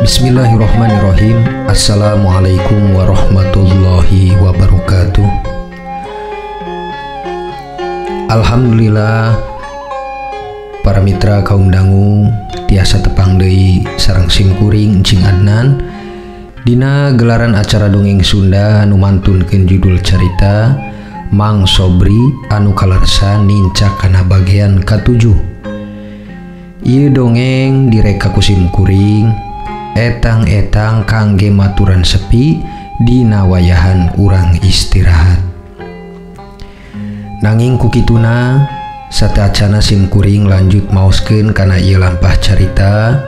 Bismillahirrahmanirrahim. Assalamualaikum warahmatullahi wabarakatuh. Alhamdulillah para mitra kaum dangu tiasa tepang deui sareng simkuring Encing Adnan dina gelaran acara dongeng Sunda anu mantunkeun judul carita Mang Sobri anu kalarsa nincak kana bagian ka-7. Ieu dongeng direka ku simkuring etang-etang kangge maturan sepi dina wayahan urang istirahat. Nanging kukituna sateuacana simkuring lanjut maoskeun kana ieu lampah carita.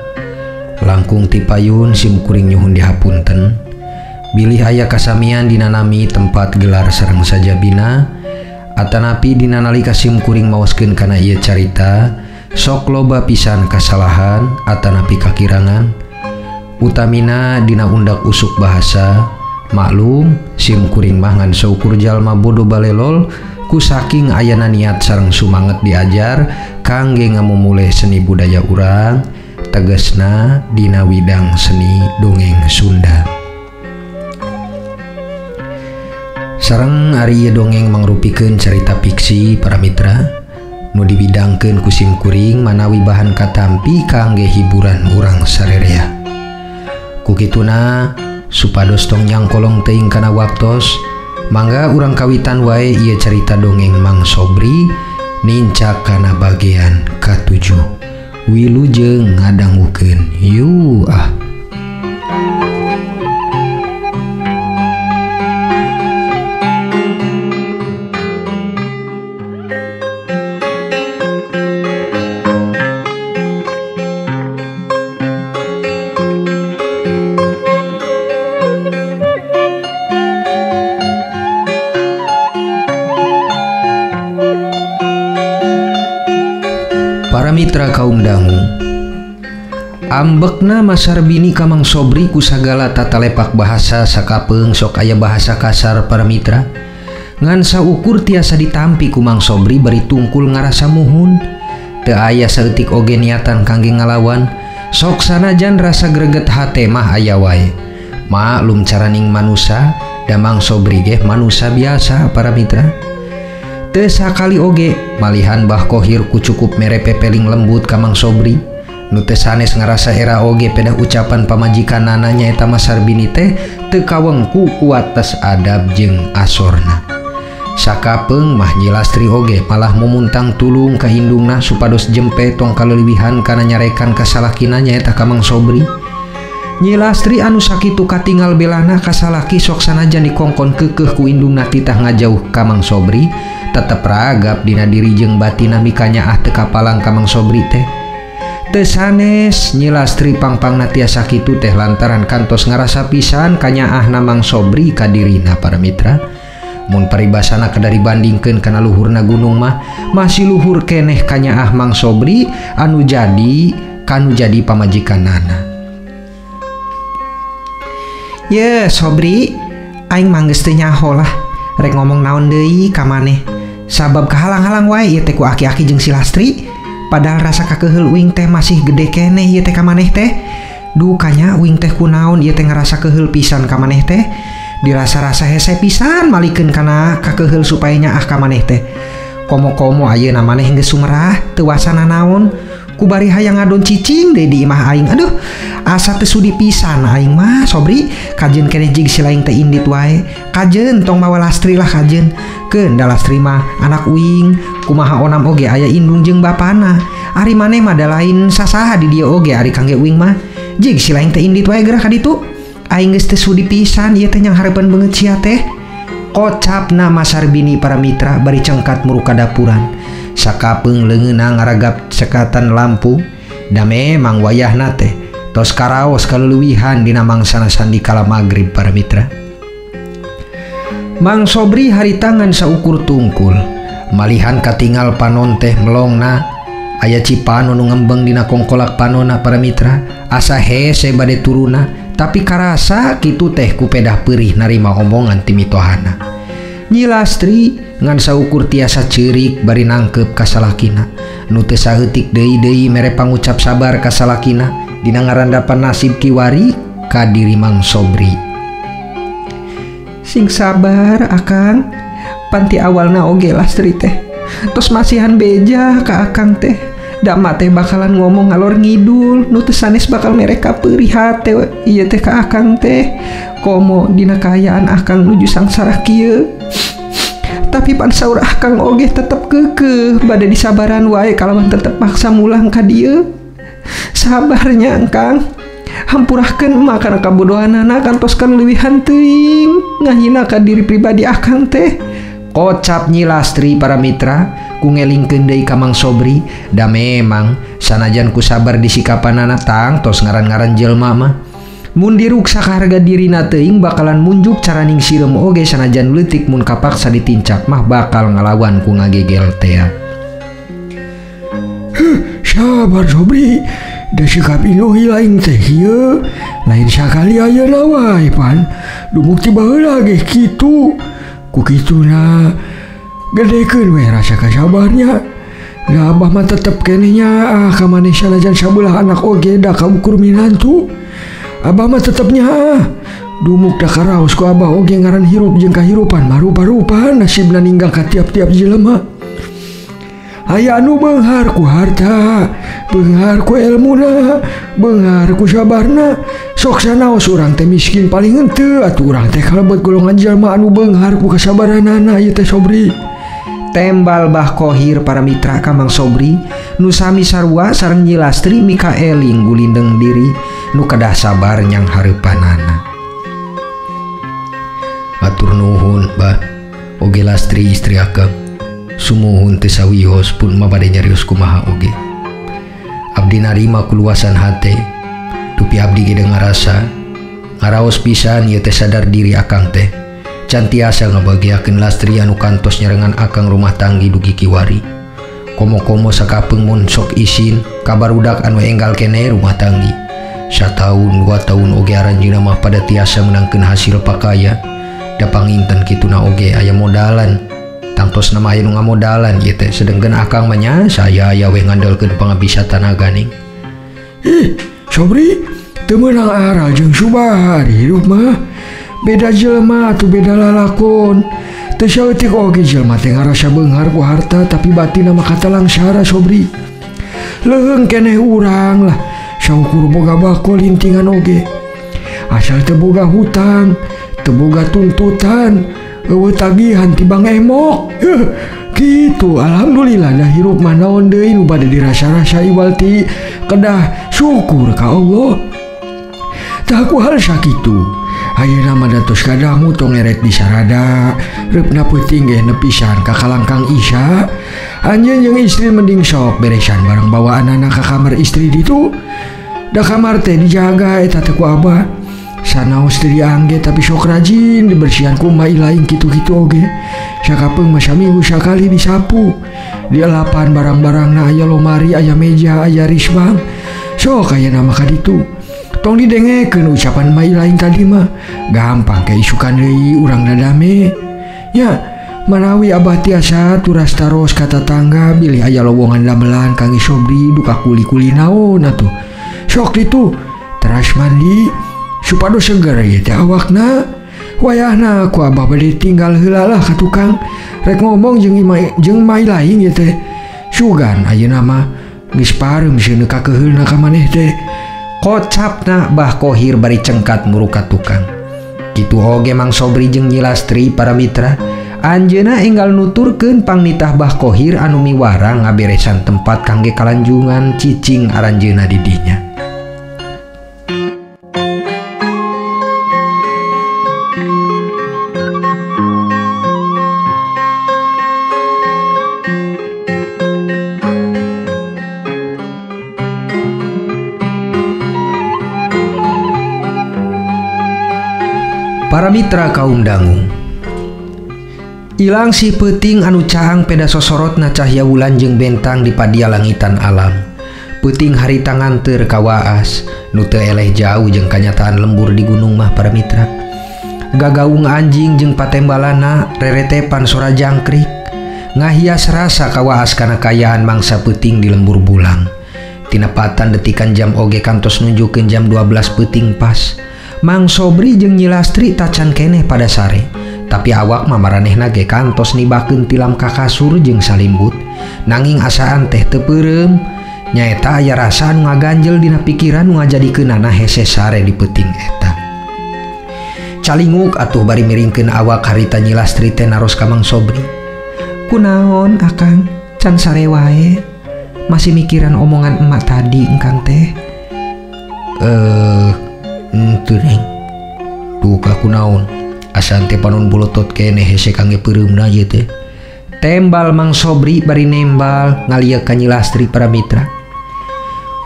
Langkung tipayun simkuring nyuhun dihapunten bilih aya kasamian dina nami tempat gelar sareng sajabina atanapi dina nalika simkuring maoskeun kana ieu carita sok loba pisan kasalahan atanapi kakirangan utamina dina undak usuk bahasa. Maklum simkuring mah ngan saukur jalma bodoh balelol ku saking ayana niat sareng sumanget diajar kangge ngamumule seni budaya urang, tegesna dina widang seni dongeng Sunda. Sareng ari ieu dongeng mangrupikeun carita fiksi para mitra nu dibidangkeun ku simkuring manawi bahan katampi kangge hiburan urang sarerea. Kukituna supados tong nyangkolong teuing kana waktos, mangga urang kawitan wae ieu carita dongeng Mang Sobri nincak kana bagian ka-7. Wilujeng ngadangukeun yu ah. Para mitra kaum dangu, ambekna Masarbini ka Mang Sobri ku sagala tatalepak bahasa sakapeung sok aya bahasa kasar para mitra. Ngan saukur tiasa ditampi ku Mang Sobri bari tungkul ngarasa muhun. Teu aya saeutik oge niatan kangge ngalawan, sok sanajan rasa greget hate mah aya wae. Maklum caraning manusa, da Mang Sobri ge manusa biasa para mitra. Teu sakali oge malihan Bah Kohir ku cukup mere pepeling lembut ka Mang Sobri. Nu teu sanes ngarasa era oge pedah ucapan pamajikanana nyaeta Masarbini teh teu kawengku ku atas adab jeung asorna. Sakapeung mah Nyi Lastri oge malah mumuntang tulung ka indungna supados jempe tong kaleuwihan kana nyarekan kasalakina nyaeta ka Mang Sobri. Nyi Lastri anu sakitu katingal belana kasalaki sok sanajan dikongkon keukeuh ku indungna titah ngajauh ka Mang Sobri, tetep ragap dina diri jeung batina mikanyaah teu kapalang ka Mang Sobri teh. Teu sanes Nyi Lastri pangpangna tiasa kitu teh lantaran kantos ngarasa pisan kanyaahna Mang Sobri ka dirina para mitra. Mun paribasana kada dibandingkeun kana luhurna gunung mah masih luhur keneh kanyaah Mang Sobri anu jadi kanu jadi pamajikanana. Ye Sobri, aing mah geus teu nyaho lah rek ngomong naon deui ka maneh. Sabab kahalang-halang wae ieu teh ku aki-aki jeung si Lastri. Padahal rasa kakeheul uing teh masih gede keneh ieu teh ka maneh teh. Dukanya uing teh kunaon ieu teh ngarasa keheul pisan ka maneh teh. Dirasa-rasa hese pisan malikeun kana kakeheul supaya nyaah ka maneh teh. Komo-komo ayeuna maneh geus sumerah teu wasana naon. Kubari hayang ngadon cicing deui di imah aing. Aduh, asa teu sudi pisan aing mah Sobri. Kajeun keneh jig si laing teh indit wae. Kajeun tong mawa Lastri lah kajeun. Keun da Lastri mah anak uing, kumaha onam oge aya indung jeung bapana. Ari maneh mah da lain sasaha di dieu oge ari kangge uing mah. Jig si laing teh indit wae geura ka ditu. Aing geus teu sudi pisan ieu teh nyanghareupan beungeut sia teh. Kocapna Masarbini para mitra bari cengkat muruka dapuran. Sakapeung leungeunna ngaragap sekatan lampu. Da memang wayahna teh tos karaos kaleuwihan dina mangsana sandikala magrib para mitra. Mang Sobri haritangan saukur tungkul. Malihan katingal panon teh melongna. Aya cipano nu ngembeng dina kongkolak panona para mitra. Asa hese bade turuna, tapi karasa kitu teh ku pedah peurih narima omongan ti mitohana. Nyi Lastri ngan saukur tiasa ceurik bari nangkep ka salakina. Nu teu saeutik deui-deui mere pangucap sabar ka salakina. Dina ngarandapan nasib kiwari ka diri Mang Sobri. Sing sabar akang, panti awalna oge Lastri teh tos masihan beja ka akang teh. Da mah teh bakalan ngomong ngalor ngidul, nu teu sanes bakal mereka peurih hate ieu teh ka akang teh. Komo dina kaayaan akang nuju sangsara kieu. Tapi pan saur akang oge tetep keukeuh bade disabaran wae kalawan tetep maksa mulang ka dieu. Sabarnya Kang, hampurahkeun emak kana kabodohanana kantos kaleuwihan teuing ngahina ka diri pribadi akang teh. Kocap Nyi Lastri para mitra ku ngelingkeun deui ka Mang Sobri. Da memang sanajan ku sabar disikapanana tang tos ngaran-ngaran jelema mah. Mun diruksak harga dirina teuing bakalan munjuk caraning sireum oge sanajan leutik mun kapaksa ditincak mah bakal ngalawan ku ngagegel tea. Sabar Sobri, da sikap inuhi lain teh ieu lain sakali ayeuna wae pan dumuk ti baheula ge kitu. Ku kituna gedekeun we rasa kasabarnya. Da abah mah tetep keneh nyaah ka maneh sanajan sabelah anak oge da kaukur minantu. Abah mah tetep nyaah. Dumuk da karaos ku abah oge ngaran hirup jeung kahirupan marupa-rupa nasibna ninggal ka tiap-tiap jelema. Aya anu beunghar ku harta, beunghar ku elmuna, beunghar ku sabarna. Sok sanaos urang teh miskin paling henteu atuh urang teh kalebet golongan jelema anu beunghar ku kasabaranana ieu teh Sobri. Tembal Bah Kohir para mitra ka Mang Sobri nu sami sarua sareng Nyi Lastri mika eling gulindeng diri nu kedah sabar nyang hareupanana. Atur nuhun Bah, oge Lastri istri akang. Sumuhun teu sawihos pun mah bade nyarios kumaha oge. Abdi narima kuluasan hate, dupi abdi ge ngarasa ngaraos pisan ieu teh sadar diri akang teh. Can tiasa ngabagiakeun Lastri anu kantos nyarengan akang rumah tanggi dugi kiwari. Komo-komo sakapeung mun sok isin kabarudak anu enggal keneh rumah tanggi. Sataun 2 tahun oge aranjeunna mah pada tiasa meunangkeun hasil pakaya. Da panginten kituna oge aya modalan. Tangtos nama aya nu ngamodalan ieu teh sedengkeun akang mah nya saya aya we ngandelkeun pangabisa tanaga ning. Ih, Sobri, teu meunang aral jeung Subahar hirup mah. Beda jelema atuh beda lalakon. Teu saeutik oge jelema teh ngarasa beunghar ku harta tapi batinna mah katalangsara Sobri. Leuheung keneh urang lah saukur boga bako lintingan oge. Asal teu boga hutang, teu boga tuntutan, eueuh tagihan ti Bang Emok. Kitu alhamdulillah dah hirup mah naon deui nu bade dirasa-rasa iwal ti kedah syukur ka Allah. Tah ku hal sakitu ayeuna mah datos kadangu tong eret di sarada reupna peuting ge nepisan ka kalangkang Isya. Anjeun jeung istri mending sok beresan barang bawaanana ka kamar istri ditu. Da kamar teh dijaga eta teh ku abah. Sanaos teu diangge tapi sok rajin dibersihan ku mai lain kitu-kitu oge. Sakapeung mah saminggu sakali disapu. Dielapan barang-barangna aya lomari, aya meja, aya risbang. Sok ayeuna mah ka ditu. Tong didengekeun ucapan mai lain tadi mah. Gampang ke isukan deui urang dadame. Nya, manawi abah tiasa turas taros ka tatangga bilih aya lowongan damelan kang Sobri duka kuli-kuli naon atuh. Sok ditu teras mandi supados seger ieu teh awakna. Wayahna ku abah bade tinggal heula lah ka tukang rek ngomong jeung mai lain ieu teh. Sugan ayeuna mah geus pareum sieun kakeheulna ka maneh teh. Kocapna Bah Kohir bari cengkat muruka tukang. Kitu oge Mang Sobri jeung Nyi Lastri para mitra. Anjeunna enggal nuturkeun pangnitah Bah Kohir anu miwara ngaberesan tempat kangge kalanjungan cicing aranjeunna di dinya. Para mitra kaum dangu, ilang si peuting anu caang peda sosorotna cahya wulan jeung bentang di padia langitan alam. Peuting harita nganteur ka waas, nu teu eleh jauh jeung kanyataan lembur di gunung mah para mitra. Gagaung anjing jeung patembalana reretepan sora jangkrik, ngahias rasa ka waas kana kayaan mangsa peuting di lembur bulang. Tinapatan detikan jam oge kantos nunjukkeun jam 12 peuting pas. Mang Sobri jeung Nyi Lastri tacan keneh pada sare. Tapi awak mah maranehna ge kantos nibakeun tilam ka kasur jeung salimbut. Nanging asaan teh teu peureum. Nyaeta aya rasa anu ngaganjel dina pikiran nu ngajadikeunana hese sare di peuting eta. Calinguk atuh bari miringkeun awak harita Nyi Lastri teh naros ka Mang Sobri. Kunaon akang can sare wae? Masih mikiran omongan emak tadi engkang teh? Henteu neng. Duka kunaon? Asa teh panon bolotot keneh hese kangge peureumna ieu teh. Tembal Mang Sobri bari nembal ngalieu ka Nyi Lastri para mitra.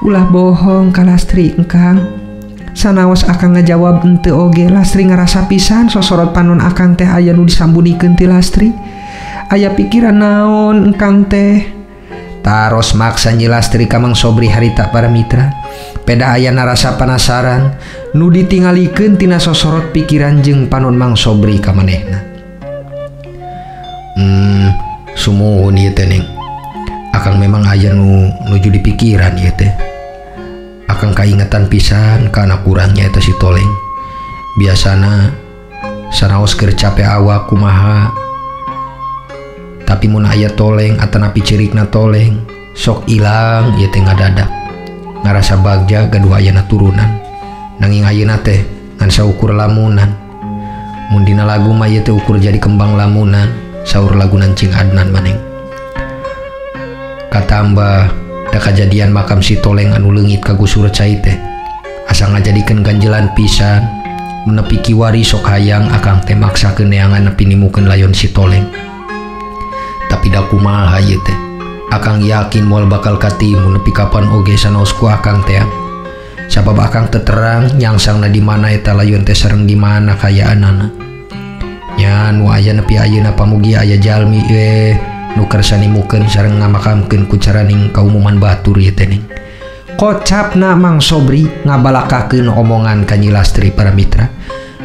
Ulah bohong ka Lastri engkang. Sanaos akang ngajawab henteu oge Lastri ngarasa pisan sosorot panon akang teh aya nu disambunikeun ti Lastri. Aya pikiran naon engkang teh? Taros maksa Nyi Lastri ka Mang Sobri harita para mitra. Peda aya narasa panasaran nu ditingalikeun tina sosorot pikiran jeung panon Mang Sobri ka manehna. Sumuhun ieu teh neng. Akang memang aya nu nuju di pikiran ieu teh. Akang kaingetan pisan kana kurangnya eta si Toleng. Biasana sanaos keur cape awak kumaha, tapi mun aya Toleng atanapi cirikna Toleng sok ilang ieu teh ngadadak. Ngarasa bagja gaduh ayana turunan. Nanging ayeuna teh ngan saukur lamunan. Mun dina lagu mah ieu teh ukur jadi kembang lamunan, saur lagunan Cing Adnan maneng. Katambah da kajadian makam si Toleng anu leungit kagusur cai teh asa ngajadikeun ganjelan pisan. Nepi kiwari sok hayang akang teh maksakeun neangan nepi nimukeun layon si Toleng. Tapi da kumaha ieu teh? Akang yakin moal bakal katimu nepi kapan oge sanaos ku akang teh. Sabab akang teu terang nyangsangna di mana eta layon teh sareng di mana kayaanana. Nya nu aya nepi ayeuna pamugi aya jalmi nu kersa nimukeun sareng ngamakamkeun ku caraning kaumuman batur ieu teh ning. Kocapna Mang Sobri ngabalakakeun omongan ka Nyi Lastri para mitra.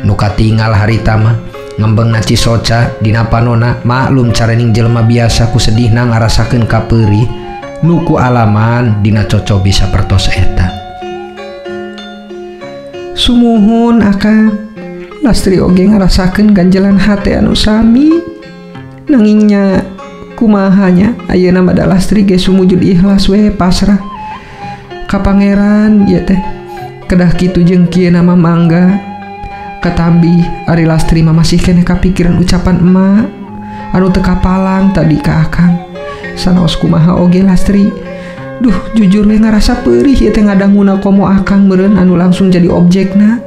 Nu katingal harita mah ngembengna cisoca dina panona maklum caraning jelema biasa ku sedihna ngarasakeun kapeurih nu ku alaman dina cocobi sapertos eta. Sumuhun akang, Lastri oge ngarasakeun ganjelan hate anu sami. Nangingnya kumahanya ayeuna mah da Lastri ge sumujud ikhlas we pasrah ka pangeran ieu teh. Kedah kitu jeung kieu nama mangga. Katambi ari Lastri mah masih keneh kapikiran ucapan emak anu teu kapalang tadi ka akang. Sanaos kumaha oge Lastri, duh jujur we ngarasa peurih ieu teh ngadanguna komo akang meureun anu langsung jadi objekna.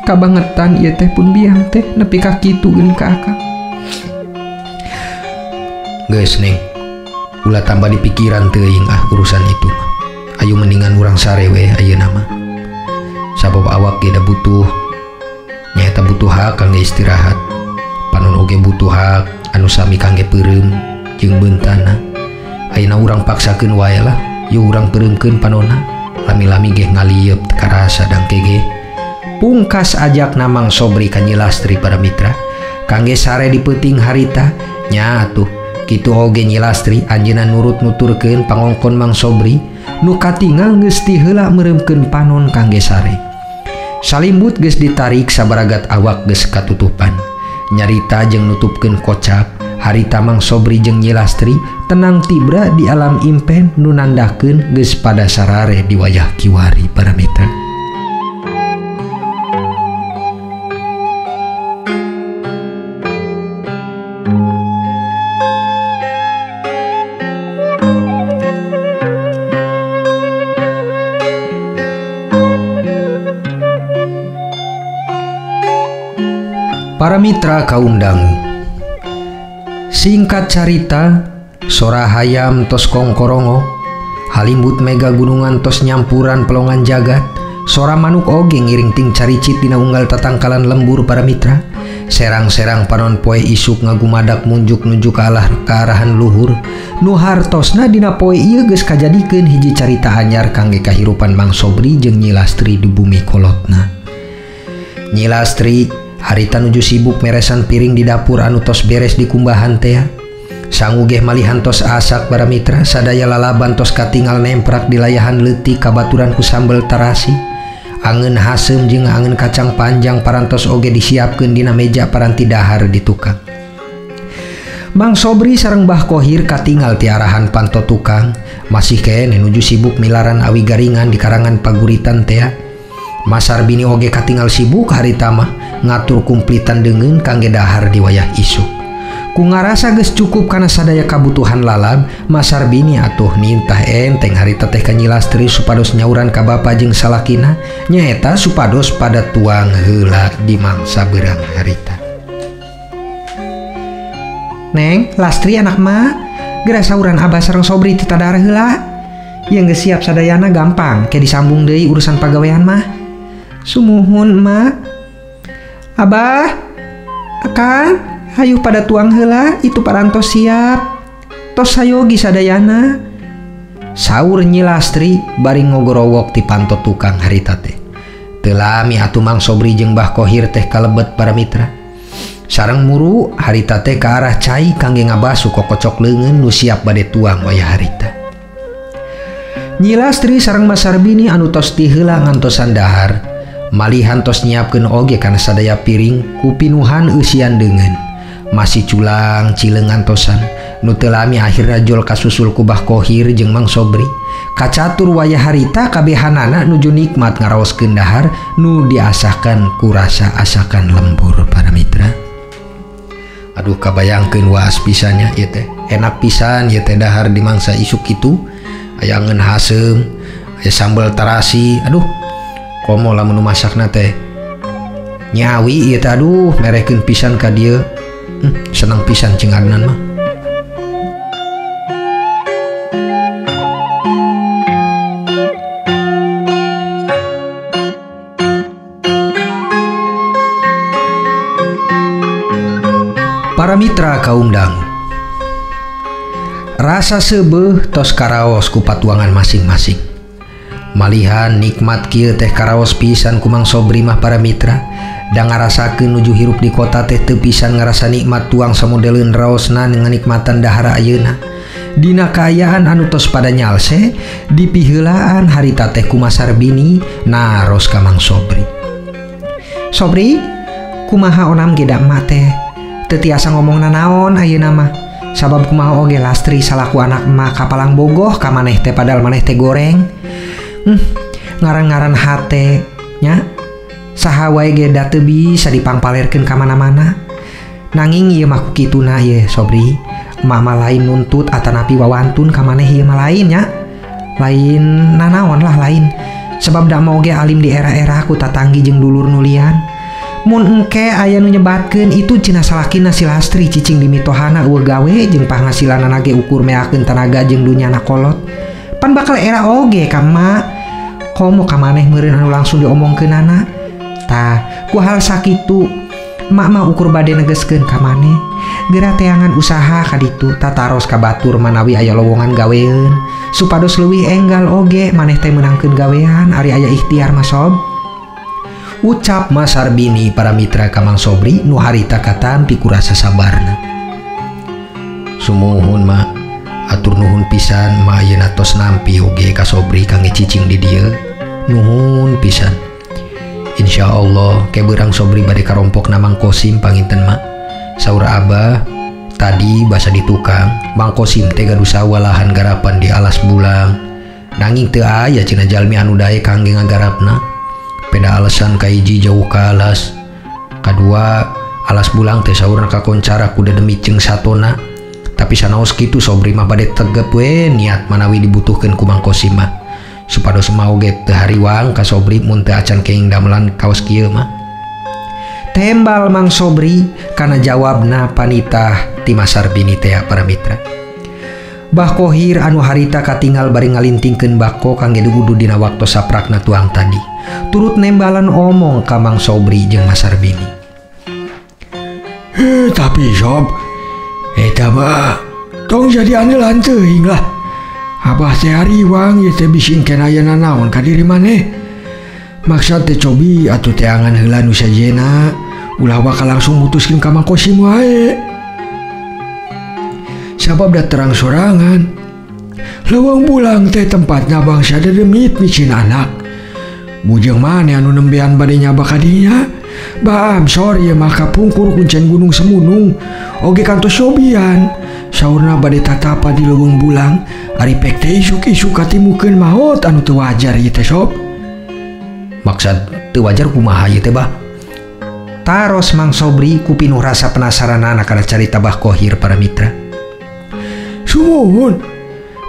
Kabangetan ieu teh pun biang teh nepi ka kitu geuning ka akang. Geus neng, ulah tambah dipikiran teuing ah urusan itu mah. Ayo mendingan urang sare we ayeuna mah. Sabab awak ge da butuh, nyaeta butuh hak kangge istirahat. Panon oge butuh hak anu sami kangge peureum jeung beuntana. Ayeuna urang paksakeun wae lah, yeuh urang peureumkeun panonna. Lami-lami ge ngalieep teu karasa dangke ge. Pungkas ajakna Mang Sobri ka Nyi Lastri para mitra kangge sare di peuting harita. Nya atuh kitu oge Nyi Lastri anjeunna nurut nuturkeun pangongkon Mang Sobri nu katingal geus ti heula meureumkeun panon kangge sare. Salimbut geus ditarik sabaragat awak geus katutupan. Nyarita jeung nutupkeun kocap harita Mang Sobri jeung Nyi Lastri tenang tibra di alam impen nu nandakeun geus pada sarare di wayah kiwari para mitra. Para mitra kaum dangu, singkat carita, sora hayam tos kongkorongo, halimbut mega gunungan tos nyampuran pelongan jagat, sora manuk oge ngiring ting caricit dina unggal tatangkalan lembur para mitra, serang-serang panon poe isuk ngagumadak munjuk nuju ka alah kaarahan luhur, nu hartosna dina poe ieu geus kajadikeun hiji carita anyar kangge kahirupan Mang Sobri jeung Nyi Lastri di bumi kolotna. Nyi Lastri harita nuju sibuk meresan piring di dapur anu tos beres di kumbahan tea. Sangu geh malihan tos asak para mitra sadaya lalaban tos katingal nemprak di layahan leutik kabaturan ku sambel tarasi. Angeun haseum jeung angeun kacang panjang parantos oge disiapkeun dina meja paranti dahar di tukang. Mang Sobri sareng Bah Kohir katingal tiarahan panto tukang masih keneh nuju sibuk milaran awi garingan di karangan paguritan tea. Masarbini oge katingal sibuk harita mah ngatur kumplitan deungeun kangge dahar di wayah isuk. Ku ngarasa geus cukup kana sadaya kabutuhan lalab, Masarbini atuh nintah enteng harita teh ka Nyi Lastri supados nyauran ka bapa jeung salakina nyaeta supados pada tuang heula di mangsa beurang harita. Neng, Lastri anak ma, geura sauran abah sareng Sobri teu tadahar heula. Yang geus siap sadayana gampang, ke disambung deui urusan pagawean mah. Sumuhun ma. Abah, akang, hayu pada tuang heula, itu parantos siap. Tos sayogi sadayana. Saur Nyi Lastri bari ngogorowok ti panto tukang harita teh. Teu lami atuh Mang Sobri jeung Bah Kohir teh kalebet para mitra. Sareng muru harita teh ka arah cai kangge ngabasu kokocok leungeun nu siap bade tuang wayah harita. Nyi Lastri sareng Masarbini anu tos ti heula ngantosan dahar, malihan tos nyiapkeun oge kana sadaya piring ku pinuhan eusian deungeun. Masih culang cileung ngantosan, nu teu lami akhirna jol kasusul ku Bah Kohir jeung Mang Sobri. Kacatur wayah harita kabehanana nuju nikmat ngaraoskeun dahar nu diasahkan ku rasa asakan lembur para mitra. Aduh kabayangkeun waas pisannya ieu teh. Enak pisan ieu teh dahar di mangsa isuk kitu. Aya angeun haseum, aya sambal tarasi. Aduh, komo lamun nu masakna teh nyawi ieu teh aduh merehkeun pisan ka dieu. Seneng pisan cing Adnan mah. Para mitra kaum dangu, rasa seubeuh tos karaos ku patuangan masing-masing. Malihan nikmat kieu teh karaos pisan ku Mang Sobri mah para mitra. Da ngarasakeun nuju hirup di kota teh teu pisan ngarasa nikmat tuang samodeleun raosna nganikmatan dahara ayeuna. Dina kaayaan anu tos pada nyalse dipiheulaan harita teh ku Masarbini naros ka Mang Sobri. Sobri, kumaha onam ge da emak teh? Teu tiasa ngomong nanaon ayeuna mah. Sabab kumaha oge Lastri salaku anak emak kapalang bogoh ka maneh teh padahal maneh teh goreng. Ngaran-ngaran hate nya saha wae ge da teu bisa dipangpalerkeun ka mana-mana. Nanging ieu mah ku kituna ieu Sobri, emak mah lain nuntut atanapi wawantun ka maneh ieu mah lain nya. Lain nanaon lah lain. Sebab da mah oge alim di era-era ku tatanggi jeung dulur nulian. Mun engke aya nu nyebatkeun itu cenah salakina si Lastri cicing di mitohana eueuh gawe jeung pangasilanana ge ukur meakeun tanaga jeung dunyana kolot. Pan bakal era oge ka emak. Komo ka maneh meureun anu langsung diomongkeunana. Tah, ku hal sakitu emak mah ukur bade negeskeun ka maneh. Geura teangan usaha ka ditu tataros ka batur manawi aya lowongan gawean supados leuwih enggal oge maneh teh meunangkeun gawean ari aya ikhtiar mah sob. Ucap Masarbini para mitra ka Mang Sobri nu harita katampi ku rasa sabarna. Sumuhun ma, atur nuhun pisan ma ayeuna tos nampi oge ka Sobri kangge cicing di dieu. Nuhun pisan. Insyaallah ke beurang Sobri bade karompok na Mang Kosim panginten ma. Saur abah tadi basa di tukang, Mang Kosim teh gaduh sawah lahan garapan di alas bulang. Nanging teu aya cenah jalmi anu daek kangge ngagarapna. Peda alasan kahiji jauh ka alas, kadua alas bulang teh saurna kakoncara kuda demi jeung satona. Tapi sanaos kitu Sobri mah bade tegep we niat manawi dibutuhkeun ku Mang Kosim mah. Supados mah oge teu hariwang ka Sobri mun teu acan kenging damelan kaos kieu mah. Tembal Mang Sobri kana jawabna panitah ti Masarbini teh para mitra. Bah Kohir anu harita katingal bari ngalintingkeun bako kangge diudu dina waktu saprakna tuang tadi. Turut nembalan omong ka Mang Sobri jeung Masarbini. Tapi sob, eta mah tong jadi andelan teuing lah. Abah teh hariwang ieu teh bising kena aya nanaon ka diri maneh. Maksad teh cobi atuh teangan heula nu sajena, ulah bakal langsung mutuskeun ka Mang Kosim wae. Sabab da terang sorangan. Leuweung bulang teh tempatna bangsa dedemit micin anak. Bujeng maneh anu nembean bade nyaba ka dinya? Baam sor ieu mah kapungkur kuncen Gunung Semunung oge kantos cobian. Saurna bade tatapa di leuweung bulang, ari pek teh isuk-isuk katimukeun maot anu teu wajar ieu teh sob. Maksad teu wajar kumaha ieu teh bah? Taros Mang Sobri ku pinuh rasa penasaranana kana carita Bah Kohir para mitra. Sumuhun,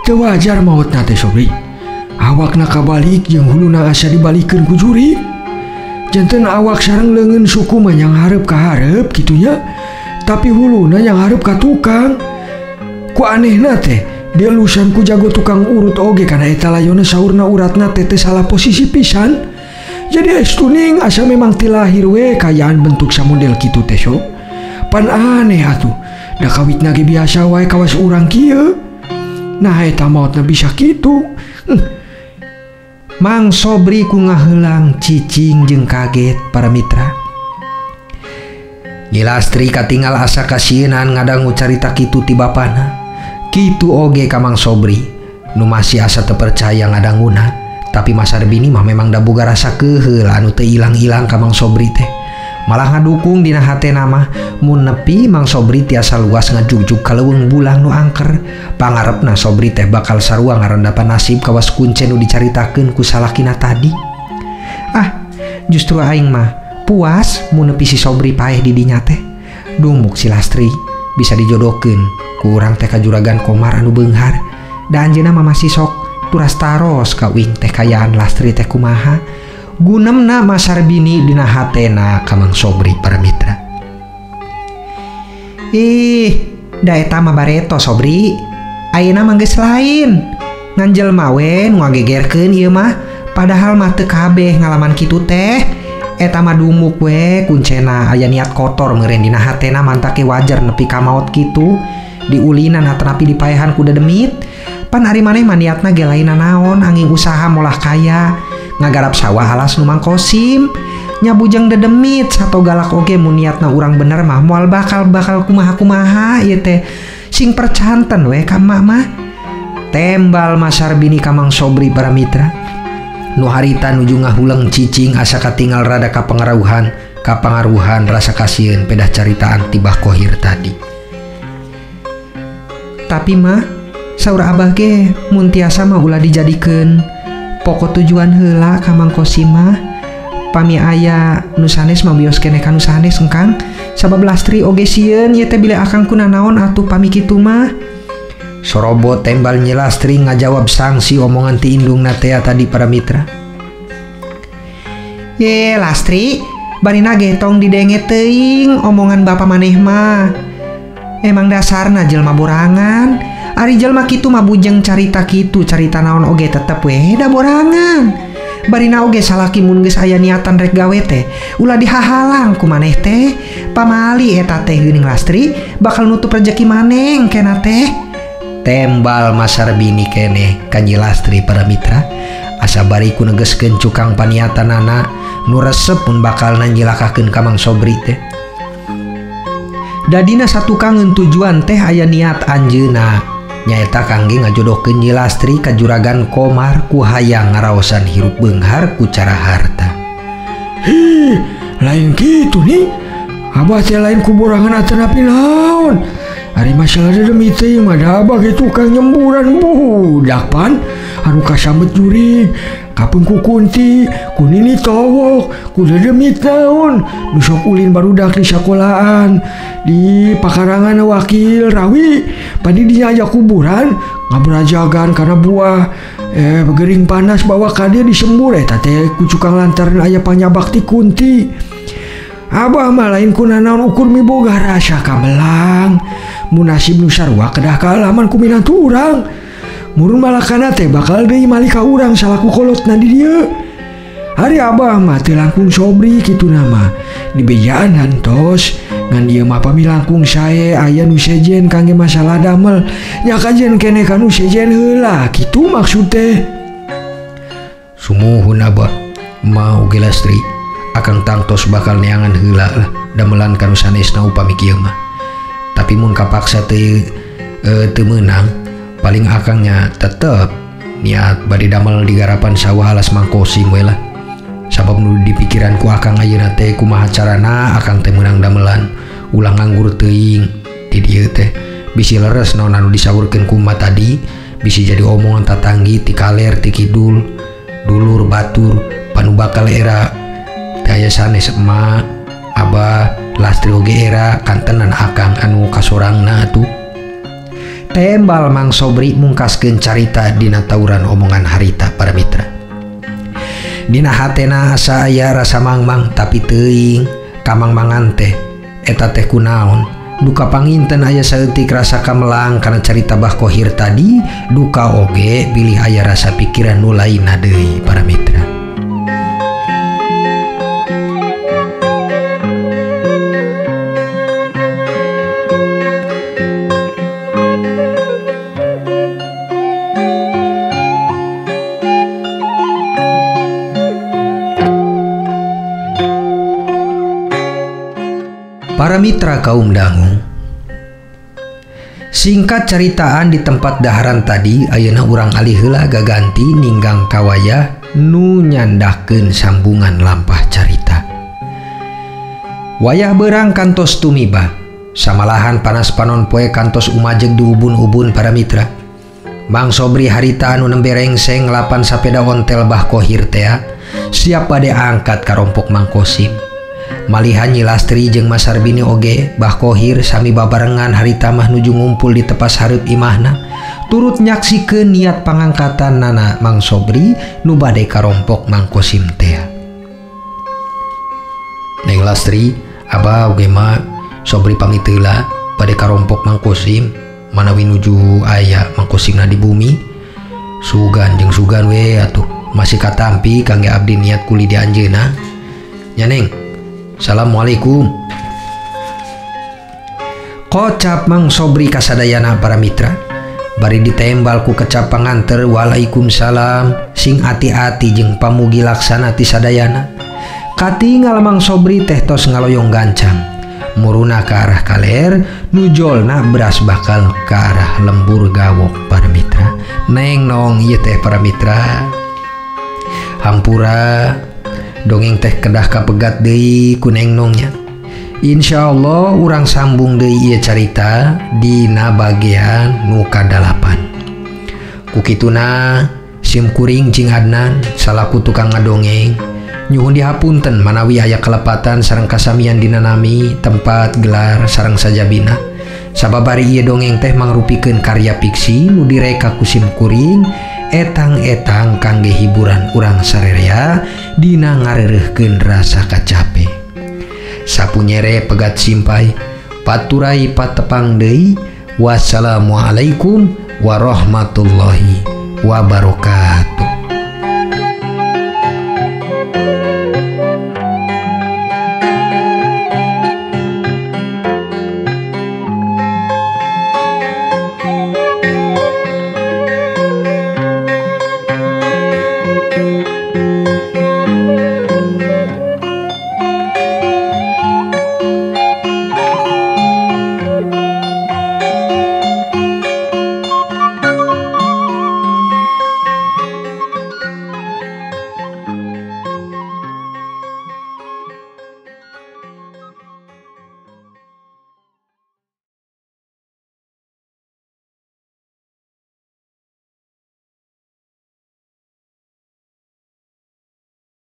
teu wajar maotna teh Sobri. Awakna kabalik jeung huluna asa dibalikeun ku jurig. Janten awak sareng leungeun suku mah yang hareup ka hareup kitunya, tapi huluna yang hareup ka tukang. Ku anehna teh dilusan ku jago tukang urut oge kana eta layona saurna uratna teh teu salah posisi pisan. Jadi estuning asa memang ti lahir we kayaan bentuk samodel kitu teh sob. Pan aneh atuh. Da kawitna ge biasa wae kawas urang kieu. Nah eta maotna bisa kitu. Mang Sobri ku ngaheulang cicing jeung kaget para mitra. Nyi Lastri katingal asa kasieunan ngadangu carita kitu ti bapana. Kitu oge ka Mang Sobri nu masih asa teu percaya ngadanguna, tapi Masarbini mah memang da boga rasa keuheul anu teu ilang-ilang ka Mang Sobri teh. Malah ngadukung dina hatena mah mun nepi Mang Sobri tiasa luas ngajugjug ka leuweung bulang nu angker. Pangarepna Sobri teh bakal sarua ngarendapan nasib kawas kuncen nu dicaritakeun ku salakina tadi. Ah, justru aing mah puas mun nepi si Sobri paeh di dinya teh. Dumuk si Lastri bisa dijodohkeun ku urang teh ka juragan Komar anu beunghar. Da anjeunna mah masih sok turas taros ka uing teh kayaan Lastri teh kumaha. Gunemna Masarbini dina hatena ka Mang Sobri para mitra. Ih, da eta mah bareto Sobri. Ayeuna mah geus lain. Ngan jelema we nu ngagegerkeun ieu mah, padahal mah teu kabeh ngalaman kitu teh. Eta mah dumuk we kuncena aya niat kotor meureun dina hatena mantake wajar nepi ka maot kitu. Diulinan atanapi dipaehan ku dedemit. Pan ari maneh mah niatna ge lain naon angin usaha molah kaya. Ngagarap sawah alas nu Mang Kosim nyabujeng dedemit sato galak oge mun niatna urang bener mah moal bakal kumaha-kumaha ieu teh sing percanten we ka emak mah. Tembal Masarbini ka Mang Sobri para mitra nu harita nuju ngahuleng cicing asa katingal rada kapangaruhan rasa kasieun pedah caritaan ti Bah Kohir tadi. Tapi mah saur abah ge mun tiasa mah ulah dijadikeun pokok tujuan heula ka Mang Kosim mah. Pami aya nu sanes mah bios keneh ka nu sanes engkang, sabab Lastri oge sieun ieu teh bilih akang kunanaon atuh pami kitu mah. Sorobot tembal Nyi Lastri ngajawab sangsi omongan ti indungna tea tadi para mitra. Ye Lastri, barina ge tong didenge teuing omongan bapa maneh mah. Emang dasarna jelema borangan. Ari jelema kitu mah bujeng carita kitu, carita naon oge tetep we da borangan. Barina oge salaki mun geus aya niatan rek gawe teh, ulah dihahalang ku maneh teh. Pamali eta teh geuning Lastri bakal nutup rejeki maneh engkena teh. Tembal Masarbini keneh ka Nyi Lastri para mitra. Asa bari ku negeskeun cukang paniatanana nu resep mun bakal nanjilakakeun ka Mang Sobri teh. Dadina satukangeun tujuan teh aya niat anjeunna nyaeta kangge ngajodohkeun Nyi Lastri ka juragan Komar ku hayang ngaraosan hirup beunghar ku cara harta. Hi, lain kitu nih. Abah teh lain kuburangan atanapi naon. Ari masalah dedemit teh mah da abah ge tukang nyemburan budak pan anu kasambet jurig, kapeung ku kunti, ku nini towok, ku dedemit naon, nu sok ulin barudak di sakolaan, di pakarangan wakil rawi, padi dinya aya kuburan ngaberajagan karena buah gering panas bawa ka dieu disembur eta teh ku cukang lantaran aya panyabak ti kunti. Abah mah lain ku nanaon ukur miboga rasa kamelang. Mun nasib nu sarua kedah kaalaman ku minantu urang. Murun malakana teh bakal deui mali ka urang salaku kolotna di dieu. Ari abah mah teu langkung Sobri kitu nama. Dibejaan hantos ngan ieu mah pami langkung sae aya nu sejen kangge masalah damel. Nya kajen keneh ka nu sejen heula kitu maksud teh. Sumuhun abah mau ge Lastri. Akang tangtos bakal neangan heula lah damelan ka nu sanesna upami kieu mah. Tapi mun kapaksa teu Teu meunang paling akangnya tetep niat bade damel di garapan sawah alas Mang Kosim we lah. Sabab nu di pikiran ku akang ayeuna teh kumaha carana akang teh meunang damelan ulah nganggur teuing di dieu teh. Bisi leres naon anu disaurkeun ku emak tadi bisi jadi omongan tatanggi ti kaler ti kidul dulur batur panu bakal era teh aya sanes emak abah Lastri oge era kantenan akang anu kasorangna atuh. Tembal Mang Sobri mungkaskeun carita dina tauran omongan harita para mitra. Dina hatena asa aya rasa mangmang tapi teuing kamangmangan teh eta teh kunaon. Duka panginten aya saeutik rasa kamelang kana carita Bah Kohir tadi, duka oge bilih aya rasa pikiran nu lainna deui para mitra. Para mitra kaum dangu, singkat caritaan di tempat daharan tadi ayeuna urang alih heula gaganti ninggang kawayah nu nyandahkeun sambungan lampah carita. Wayah berang kantos tumiba, samalahan panas panon poe kantos umajeg di ubun-ubun para mitra. Mang Sobri harita anu nembe rengseng lapan sapeda ontel Bah Kohir tea, siap bade angkat karompok Mang Kosim. Malihan Nyi Lastri jeung Mas Sarbini oge Bah Kohir sami babarengan harita mah nuju ngumpul di tepas hareup imahna turut nyaksikeun niat pangangkatan nana Mang Sobri nu bade karompok Mang Kosim tea. Neng Lastri, abah oge mah Sobri pamit heula bade karompok Mang Kosim manawi nuju aya Mang Kosimna di bumi. Sugan jeung sugan we atuh masih katampi kangge abdi niat kuli di anjeunna. Nya Neng. Assalamualaikum. Kocap Mang Sobri kasadayana para mitra. Bari ditembal ku kecap panganter waalaikumsalam sing ati-ati jeung pamugi laksana ti sadayana. Katingal Mang Sobri teh tos ngaloyong gancang. Muruna ke arah kaler, nujolna beras bakal ke arah lembur gawok para mitra. Neng nong ieu teh para mitra. Hampura dongeng teh kedah kapegat deui ku neng nongnya. Insyaallah urang sambung deui ieu carita dina bagian nu kadalapan. Ku kituna sim kuring Cing Adnan salaku tukang ngadongeng nyuhun dihapunten manawi aya kelepatan sareng kasamian dina nami tempat gelar sareng sajabina. Sababari ieu dongeng teh mangrupikeun karya fiksi nu direka ku sim kuring etang-etang kangge hiburan urang sarerea dina ngareureurkeun rasa kacape. Sapunyere pegat simpai paturai patepang deui. Wassalamualaikum warahmatullahi wabarakatuh.